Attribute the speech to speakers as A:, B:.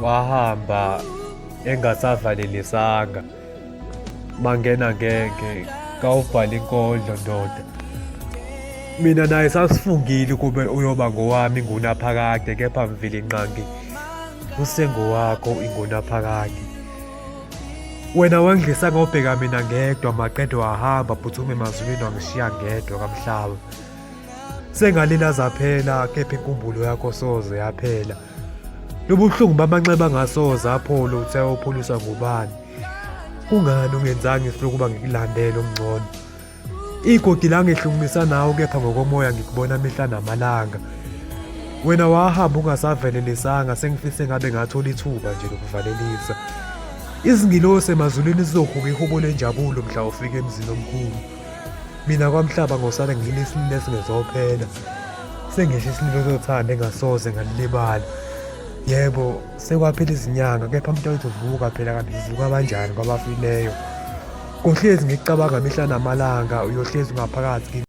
A: Wahamba engasavalelisanga. Mangena ngeke kawubhala inkondlo ndoda. Mina naye sasifungile ukube uyoba ngowami ingunaphakade kepha Mvelinqangi usengowakho ingunaphakade. Wena wangidlisa ngobheka mina ngedwa maqede wahamba phuthume emazulwini wangishiya ngedwa kamhlaba. Sengalila zaphela kepha inkumbulo yakho soze yaphela. Lobuhlungu bamanxeba ngasoze aphole uthe upholiswa ngubani. Kungani ungenzanga isu lokuba ngikulandele okungcono? Igodi langehlukumisa nawe kepha ngokomoya ngikubona mihla namalanga. Wena wahamba ungasavelelisanga sengifise ngabe ngathola ithuba nje lokuvalelisa. Izingilosi emazulwini zizohuba ihubo lenjabulo mhla ufika emzini omkhulu. Mina kwamhlaba ngosale ngilila isililo esingezophela. Sengisho isililo sothando engasoze ngalilibala. Yebo, sekwaphela izinyanga kepha mntawethu vuka phela kanti uvuka kanjani kwabafileyo. Kohlezi ngikucabanga mihla namalanga uyohlezi ungaphakathi kimi.